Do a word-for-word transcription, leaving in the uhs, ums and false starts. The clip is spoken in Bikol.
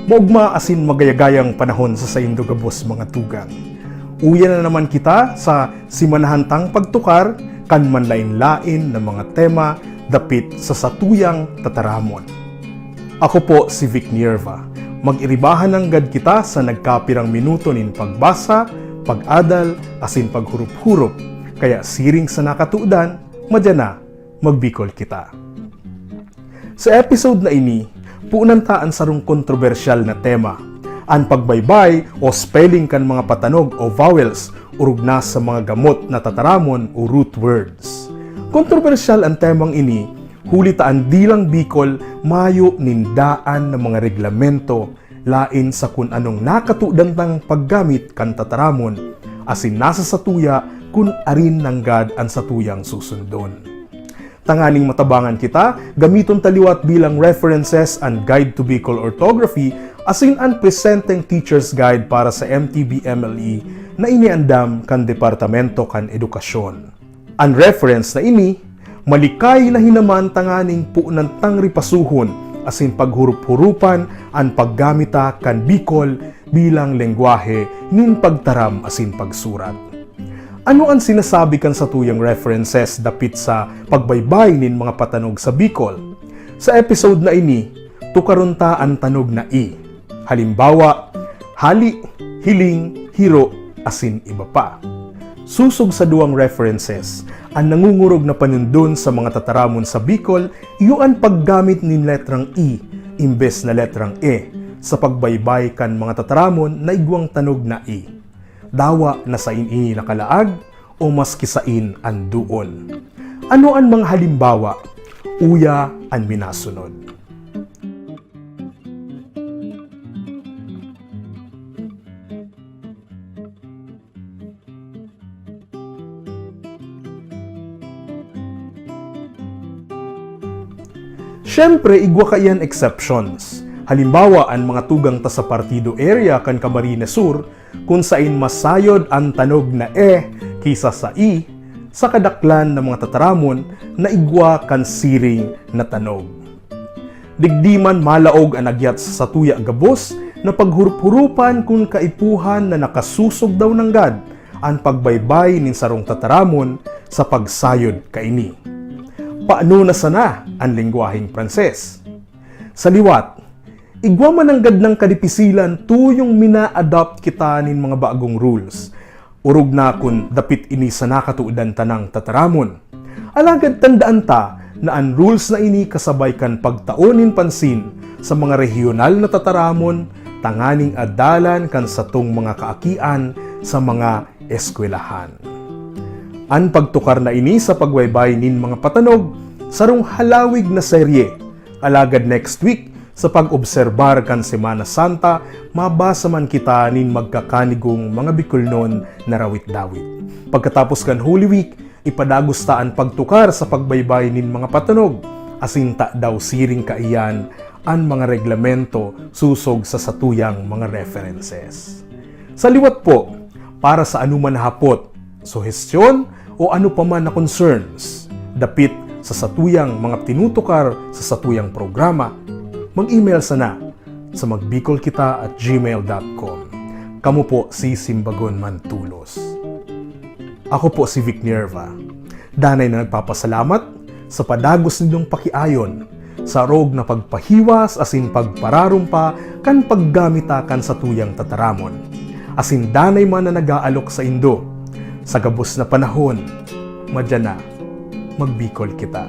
Maogma asin magayagayang panahon sa saindo gabos, mga tugang. Uya na naman kita sa simanahan tang pagtukar kan manlaen-laen na mga tema dapit sa satuyang tataramon. Ako po si Vic Nierva. Mag-iribahan nanggad kita sa nagkapirang minuto nin pagbasa, pag-adal, asin paghurup-hurup. Kaya siring sa nakatudan, madya na, magbikol kita. Sa episode na ini, punan ta an sarong kontrobersyal na tema, an pagbaybay o spelling kan mga patanog o vowels, orog na sa mga gamot na tataramon o root words. Kontrobersyal an temang ini, huli ta an dilang Bicol mayo nin daan na mga reglamento lain sa kun anong nakatudan tang paggamit kan tataramon, asin nasa satuya kun arin nanggad an satuyang susundon. Tanganing matabangan kita, gamiton ta liwat bilang references an Guide to Bicol Orthography asin an presenteng Teacher's Guide para sa M T B M L E na iniandam kan Departamento kan Edukasyon. An reference na ini, malikay na hinaman tanganing punan tang ripasuhon asin paghurup-hurupan an paggamit ta kan Bicol bilang lengwahe nin pagtaram asin pagsurat. Ano an sinasabi kan satuyang references dapit sa pagbaybay nin mga patanog sa Bicol? Sa episode na ini, tukaron ta an tanog na i. Halimbawa, hali, hiling, hiro, asin iba pa. Susog sa duwang references, an nangungurog na panundon sa mga tataramon sa Bicol iyo an paggamit nin letrang i imbes na letrang e sa pagbaybay kan mga tataramon na igwang tanog na i. Dawa na sain ini nakalaag o maski sain an duon. Ano an mga halimbawa? Uya an minasunod. Siyempre, igwa kaiyan exceptions. Halimbawa, an mga tugang ta sa Partido Area kan Camarines Sur, kun sain masayod an tanog na e ki sa sa i, sa kadaklan na mga tataramon na igwa kan siring na tanog. Digdi man malaog an agyat sa satuya gabos na paghurup-hurupan kun kaipuhan na nakasusog daw nanggad an pagbaybay nin sarong tataramon sa pagsayod kaini. Paano na sana an lengwaheng Pranses? Sa liwat, igwa man nanggad nang kadipisilan tuyong mina-adopt kita nin mga bagong rules. Orog na kun dapit ini sa nakatuodan tanang tataramon. Alagad tandaan ta na an rules na ini kasabay kan pagtao nin pansin sa mga rehiyonal na tataramon tanganing adalan kan satong mga kaakian sa mga eskwelahan. An pagtukar na ini sa pagbaybay nin mga patanog, sarong halawig na serye. Alagad next week, sa pag-obserbar kan Semana Santa, mabasa man kita nin magkakanigong mga Bicolnon na rawit-dawit. Pagkatapos kan Holy Week, ipadagos ta an pagtukar sa pagbaybay nin mga patanog, asin tadaw siring kaiyan an mga reglamento sosog sa satuyang mga references. Sa liwat po, para sa anoman na hapot, suhestyon, o ano pa man na concerns dapit sa satuyang mga tinutukar sa satuyang programa, mag-email sana sa magbicolkita at gmail dot com. Kamo po si Simbagon Mantulos. Ako po si Vic Nierva. Danay na nagpapasalamat sa padagos ninyong pakiayon sa arog na pagpahiwas asin pagpararumpa kan paggamit ta kan satuyang tataramon. Asin danay man na nag-aalok saindo. Sa gabos na panahon, madya na, magbikol kita.